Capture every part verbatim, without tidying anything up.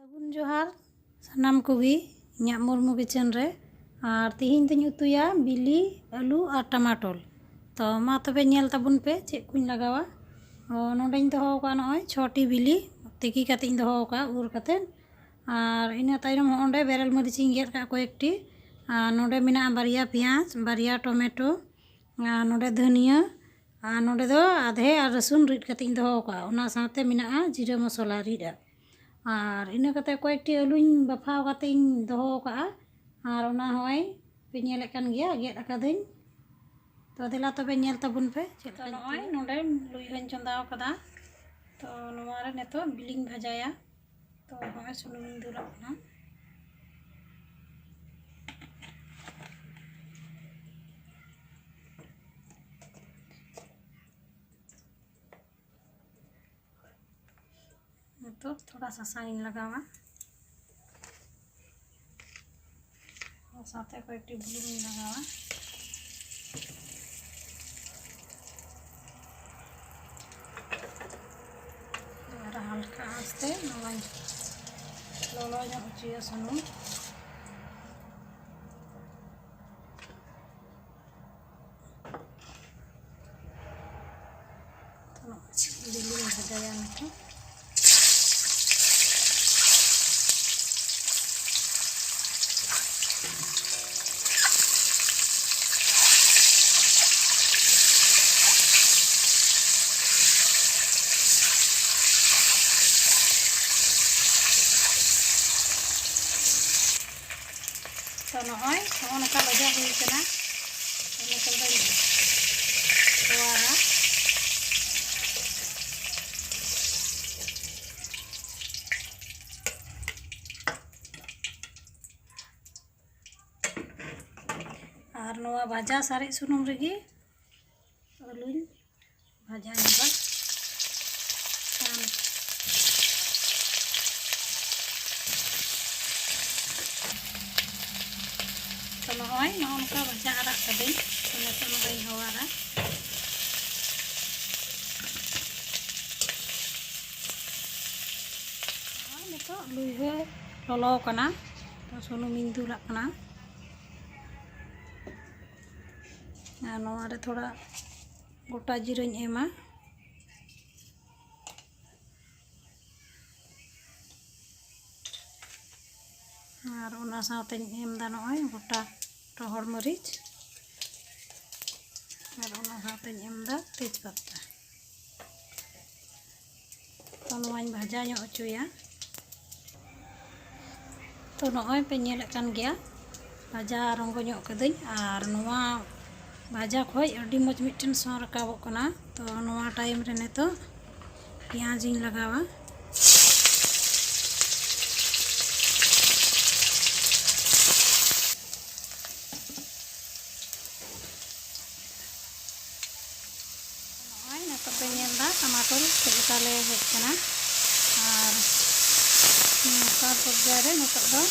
ᱥᱟᱹᱜᱩᱱ ᱡᱚᱦᱟᱨ ᱥᱟᱱᱟᱢ ᱠᱚᱜᱮ ᱤᱧᱟᱹᱜ ᱢᱩᱨᱢᱩ ᱠᱤᱪᱮᱱ ᱨᱮ᱾ ᱟᱨ ᱛᱮᱦᱮᱧ ᱫᱚᱧ ᱩᱛᱩᱭᱟ ᱵᱤᱞᱤ, ᱟᱹᱞᱩ ᱟᱨ ᱴᱟᱢᱟᱴᱳᱞ᱾ ᱛᱚ ᱢᱟ ᱛᱚᱵᱮ ᱧᱮᱞ ᱛᱟᱵᱚᱱ ᱯᱮ ᱪᱮᱫ ᱠᱚᱧ ᱞᱟᱜᱟᱣᱟ᱾ ᱚ, ᱱᱚᱸᱰᱮᱧ ᱫᱚᱦᱚ ᱟᱠᱟᱫᱼᱟ ᱱᱚᱜᱼᱚᱭ ᱪᱷᱚᱴᱤ ᱵᱤᱞᱤ, ᱛᱤᱠᱤ ᱠᱟᱛᱮᱧ ᱫᱚᱦᱚ ᱟᱠᱟᱫᱼᱟ ᱩᱨ ᱠᱟᱛᱮᱫ᱾ ᱟᱨ ᱤᱱᱟᱹ ᱛᱟᱭᱱᱚᱢ ᱦᱚᱸ ᱚᱸᱰᱮ ᱵᱮᱨᱮᱞ ᱢᱟᱹᱨᱤᱪ ᱤᱧ ᱜᱮᱫ ᱟᱠᱟᱫ ᱠᱚᱭᱮᱠᱴᱤ᱾ ᱟᱨ ᱱᱚᱸᱰᱮ ᱢᱮᱱᱟᱜᱼᱟ ᱵᱟᱨᱭᱟ ᱯᱮᱸᱭᱟᱡᱽ, ᱵᱟᱨᱭᱟ ᱴᱚᱢᱮᱴᱳ, ᱟᱨ ᱱᱚᱸᱰᱮ ᱫᱷᱟᱹᱱᱤᱭᱟᱹ, ᱟᱨ ᱱᱚᱸᱰᱮ ᱫᱚ ᱟᱫᱷᱮ ᱟᱨ ᱨᱟᱹᱥᱩᱱ ᱨᱤᱫ ᱠᱟᱛᱮᱧ ᱫᱚᱦᱚ ᱟᱠᱟᱫᱼᱟ᱾ ᱚᱱᱟ ᱥᱟᱶᱛᱮ ᱢᱮᱱᱟᱜᱼᱟ ᱡᱤᱨᱟᱹ ᱢᱚᱥᱞᱟ ᱨᱤᱫ ᱟᱜ᱾ ᱟᱨ ᱤᱱᱟᱹ ᱠᱟᱛᱮ ᱠᱚᱭᱮᱠᱴᱤ ᱟᱹᱞᱩᱧ ᱵᱟᱯᱷᱟᱣ ᱠᱟᱛᱮᱧ ᱫᱚᱦᱚ ᱟᱠᱟᱫᱼᱟ᱾ ᱟᱨ ᱚᱱᱟ ᱦᱚᱸᱜᱼᱚᱭ ᱯᱮ ᱧᱮᱞᱮᱫ ᱠᱟᱱ ᱜᱮᱭᱟ, ᱜᱮᱫ ᱟᱠᱟᱫᱟᱹᱧ᱾ ᱛᱚ ᱫᱮᱞᱟ ᱛᱚᱵᱮ ᱧᱮᱞ ᱛᱟᱵᱚᱱ ᱯᱮ ᱪᱮᱫ ᱛᱚ ᱞᱮᱠᱟᱧ ᱱᱚᱜᱼᱚᱭ ᱩᱛᱩᱭᱟ᱾ ᱱᱚᱸᱰᱮ ᱞᱩᱭᱦᱟᱹᱧ ᱪᱚᱸᱫᱟ ᱟᱠᱟᱫᱟ᱾ ᱛᱚ ᱱᱚᱣᱟ ᱨᱮ ᱱᱤᱛᱚᱜ ᱵᱤᱞᱤᱧ ᱵᱷᱟᱡᱟᱭᱟ᱾ ᱛᱚ ᱱᱚᱜᱼᱚᱭ ᱥᱩᱱᱩᱢᱤᱧ ᱫᱩᱞᱟᱜ ᱠᱟᱱᱟ᱾ ᱱᱤᱛᱚᱜ ᱛᱷᱚᱲᱟ ᱥᱟᱥᱟᱝ ᱤᱧ ᱞᱟᱜᱟᱣᱟ᱾ ᱚᱱᱟ ᱥᱟᱶᱛᱮ ᱠᱚᱭᱮᱠᱴᱤ ᱵᱩᱞᱩᱝ ᱤᱧ ᱞᱟᱜᱟᱣᱟ᱾ ᱟᱨ ᱦᱟᱞᱠᱟ ᱟᱸᱪ ᱛᱮ ᱱᱚᱣᱟᱧ ᱞᱚᱞᱚ ᱧᱚᱜ ᱦᱚᱪᱚᱭᱟ ᱥᱩᱱᱩᱢ᱾ ᱵᱤᱞᱤᱧ ᱵᱷᱟᱡᱟᱭᱟ ᱱᱤᱛᱚᱜ᱾ ᱛᱚ ᱱᱚᱜᱼᱚᱭ ᱱᱚᱜᱼᱚ ᱱᱚᱝᱠᱟ ᱵᱷᱟᱡᱟ ᱦᱩᱭ ᱠᱟᱱᱟ᱾ ᱱᱤᱛᱚᱜ ᱫᱚᱧ ᱚᱣᱟᱨᱟ᱾ ᱟᱨ ᱱᱚᱣᱟ ᱵᱷᱟᱡᱟ ᱥᱟᱨᱮᱡ ᱥᱩᱱᱩᱢ ᱨᱮᱜᱮ ᱟᱹᱞᱩᱧ ᱵᱷᱟᱡᱟ ᱧᱚᱜᱟ᱾ ᱛᱚ ᱱᱚᱜᱼᱚᱭ ᱱᱚᱜᱼᱚ ᱱᱚᱝᱠᱟ ᱵᱷᱟᱡᱟ ᱟᱨᱟᱜ ᱠᱟᱹᱫᱟᱹᱧ᱾ ᱛᱚ ᱱᱤᱛᱚᱜ ᱱᱚᱜᱼᱚᱭ ᱤᱧ ᱦᱚᱣᱟᱨᱟ᱾ ᱟᱨ ᱢᱤᱫ ᱛᱚ ᱞᱩᱭᱦᱟᱹ ᱞᱚᱞᱚ ᱠᱟᱱᱟ, ᱛᱚ ᱥᱩᱱᱩᱢᱤᱧ ᱫᱩᱞᱟᱜ ᱠᱟᱱᱟ᱾ ᱟᱨ ᱱᱚᱣᱟ ᱨᱮ ᱛᱷᱚᱲᱟ ᱜᱚᱴᱟ ᱡᱤᱨᱟᱹᱧ ᱮᱢᱟ᱾ ᱟᱨ ᱚᱱᱟ ᱥᱟᱶᱛᱮᱧ ᱮᱢ ᱮᱫᱟ ᱱᱚᱜᱼᱚᱭ ᱜᱚᱴᱟ ᱨᱚᱦᱚᱲ ᱢᱟᱹᱨᱤᱪ, ᱟᱨ ᱚᱱᱟ ᱥᱟᱶᱛᱮᱧ ᱮᱢ ᱮᱫᱟ ᱛᱮᱡᱽ ᱯᱟᱛᱟ᱾ ᱛᱚ ᱱᱚᱣᱟᱧ ᱵᱷᱟᱡᱟ ᱧᱚᱜ ᱦᱚᱪᱚᱭᱟ᱾ ᱛᱚ ᱱᱚᱜᱼᱚᱭ ᱯᱮ ᱧᱮᱞᱮᱫ ᱠᱟᱱ ᱜᱮᱭᱟ, ᱵᱷᱟᱡᱟ ᱨᱚᱸᱜᱚ ᱧᱚᱜ ᱠᱟᱹᱫᱟᱹᱧ᱾ ᱟᱨ ᱱᱚᱣᱟ ᱵᱷᱟᱡᱟ ᱠᱷᱚᱡ ᱟᱹᱰᱤ ᱢᱚᱡᱽ ᱢᱤᱫᱴᱮᱱ ᱥᱚ ᱨᱟᱠᱟᱵᱚᱜ ᱠᱟᱱᱟ᱾ ᱛᱚ ᱱᱚᱣᱟ ᱴᱟᱭᱤᱢ ᱨᱮ ᱱᱤᱛᱚᱜ ᱯᱮᱸᱭᱟᱡᱽ ᱤᱧ ᱞᱟᱜᱟᱣᱟ᱾ ᱱᱚᱜᱼᱚᱭ ᱱᱤᱛᱚᱜ ᱯᱮ ᱧᱮᱞ ᱮᱫᱟ ᱴᱟᱢᱟᱴᱳᱞ ᱪᱮᱫ ᱞᱮᱠᱟ ᱞᱮ ᱦᱮᱡ ᱠᱟᱱᱟ᱾ ᱟᱨ ᱱᱚᱝᱠᱟ ᱯᱚᱨᱡᱟᱭ ᱨᱮ ᱱᱤᱛᱚᱜ ᱫᱚ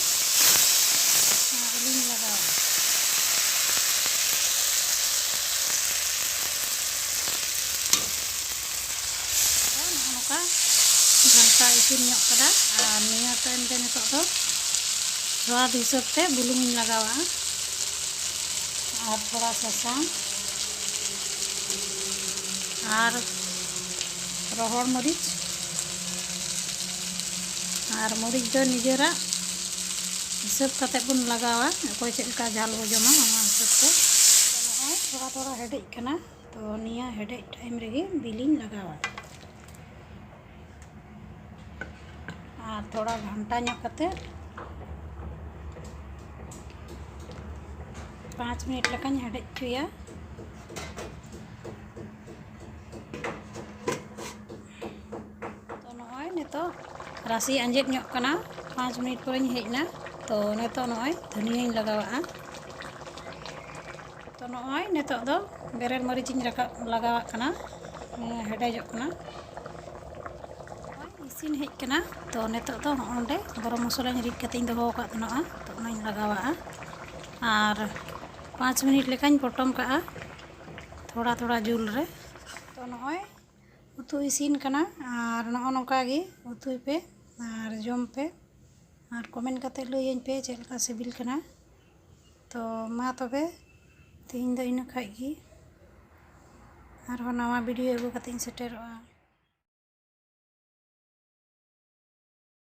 ᱟᱹᱞᱩᱧ ᱞᱟᱜᱟᱣᱟ᱾ ᱱᱚᱜᱼᱚ ᱱᱚᱝᱠᱟ ᱜᱷᱟᱱᱴᱟ ᱤᱥᱤᱱ ᱧᱚᱜ ᱠᱟᱫᱟ᱾ ᱟᱨ ᱱᱤᱭᱟᱹ ᱴᱟᱭᱤᱢ ᱨᱮ ᱱᱤᱛᱚᱜ ᱫᱚ ᱥᱣᱟᱫ ᱦᱤᱥᱟᱹᱵ ᱛᱮ ᱵᱩᱞᱩᱝ ᱤᱧ ᱞᱟᱜᱟᱣᱟ, ᱟᱨ ᱛᱷᱚᱲᱟ ᱥᱟᱥᱟᱝ, ᱟᱨ ᱨᱚᱦᱚᱲ ᱢᱟᱹᱨᱤᱪ᱾ ᱟᱨ ᱢᱟᱹᱨᱤᱪ ᱫᱚ ᱱᱤᱡᱮᱨᱟᱜ ᱦᱤᱥᱟᱹᱵ ᱠᱟᱛᱮ ᱵᱚᱱ ᱞᱟᱜᱟᱣᱟ, ᱚᱠᱚᱭ ᱪᱮᱫ ᱞᱮᱠᱟ ᱡᱷᱟᱞ ᱵᱚ ᱡᱚᱢᱟ, ᱚᱱᱟ ᱦᱤᱥᱟᱹᱵ ᱛᱮ᱾ ᱱᱚᱜᱼᱚᱭ ᱛᱷᱚᱲᱟ ᱛᱷᱚᱲᱟ ᱦᱮᱰᱮᱡ ᱠᱟᱱᱟ᱾ ᱛᱚ ᱱᱤᱭᱟᱹ ᱦᱮᱰᱮᱡ ᱴᱟᱭᱤᱢ ᱨᱮᱜᱮ ᱵᱤᱞᱤᱧ ᱞᱟᱜᱟᱣᱟ᱾ ᱟᱨ ᱛᱷᱚᱲᱟ ᱜᱷᱟᱱᱴᱟ ᱧᱚᱜ ᱠᱟᱛᱮ ᱯᱟᱸᱪ ᱢᱤᱱᱤᱴ ᱞᱮᱠᱟᱧ ᱦᱮᱰᱮᱡ ᱦᱚᱪᱚᱭᱟ᱾ ᱛᱚ ᱱᱚᱜᱼᱚᱭ ᱱᱤᱛᱚᱜ ᱨᱟᱥᱮ ᱟᱸᱡᱮᱫ ᱧᱚᱜ ᱠᱟᱱᱟ, ᱯᱟᱸᱪ ᱢᱤᱱᱤᱴ ᱯᱚᱨᱮᱧ ᱦᱮᱡ ᱮᱱᱟ᱾ ᱛᱚ ᱱᱤᱛᱚᱜ ᱱᱚᱜᱼᱚᱭ ᱫᱷᱩᱱᱤᱭᱟᱹᱧ ᱞᱟᱜᱟᱣᱟᱜᱼᱟ᱾ ᱛᱚ ᱱᱚᱜᱼᱚᱭ ᱱᱤᱛᱚᱜ ᱫᱚ ᱵᱮᱨᱮᱞ ᱢᱟᱹᱨᱤᱪ ᱤᱧ ᱨᱟᱠᱟᱵ ᱞᱟᱜᱟᱣᱟᱜ ᱠᱟᱱᱟ᱾ ᱱᱤᱭᱟᱹ ᱦᱮᱰᱮᱡᱚᱜ ᱠᱟᱱᱟ᱾ ᱱᱚᱜᱼᱚᱭ ᱤᱥᱤᱱ ᱦᱮᱡ ᱠᱟᱱᱟ᱾ ᱛᱚ ᱱᱤᱛᱚᱜ ᱫᱚ ᱱᱚᱜᱼᱚ ᱱᱚᱰᱮ ᱜᱚᱨᱚᱢ ᱢᱚᱥᱞᱟᱧ ᱨᱤᱫ ᱠᱟᱛᱮᱧ ᱫᱚᱦᱚ ᱟᱠᱟᱫ ᱛᱟᱦᱮᱱᱟ, ᱛᱚ ᱚᱱᱟᱧ ᱞᱟᱜᱟᱣᱟᱜᱼᱟ᱾ ᱟᱨ ᱯᱟᱸᱪ ᱢᱤᱱᱤᱴ ᱞᱮᱠᱟᱧ ᱯᱚᱴᱚᱢ ᱠᱟᱜᱼᱟ ᱛᱷᱚᱲᱟ ᱛᱷᱚᱲᱟ ᱡᱩᱞ ᱨᱮ᱾ ᱛᱚ ᱱᱚᱜᱼᱚᱭ ᱩᱛᱩ ᱤᱥᱤᱱ ᱠᱟᱱᱟ᱾ ᱟᱨ ᱱᱚᱜᱼᱚ ᱱᱚᱝᱠᱟ ᱜᱮ ᱩᱛᱩᱭ ᱯᱮ᱾ ᱟᱨ ᱡᱚᱢ ᱯᱮ, ᱟᱨ comment ᱠᱟᱛᱮ ᱞᱟᱹᱭᱟᱹᱧ ᱯᱮ ᱪᱮᱫ ᱞᱮᱠᱟ ᱥᱤᱵᱤᱞ ᱠᱟᱱᱟ᱾ ᱛᱚ ᱢᱟ ᱛᱚᱵᱮ, ᱛᱮᱦᱮᱧ ᱫᱚ ᱤᱱᱟᱹ ᱠᱷᱟᱡ ᱜᱮ᱾ ᱟᱨᱦᱚᱸ ᱱᱟᱣᱟ video ᱟᱹᱜᱩ ᱠᱟᱛᱮ ᱤᱧ ᱥᱮᱴᱮᱨᱚᱜᱼᱟ᱾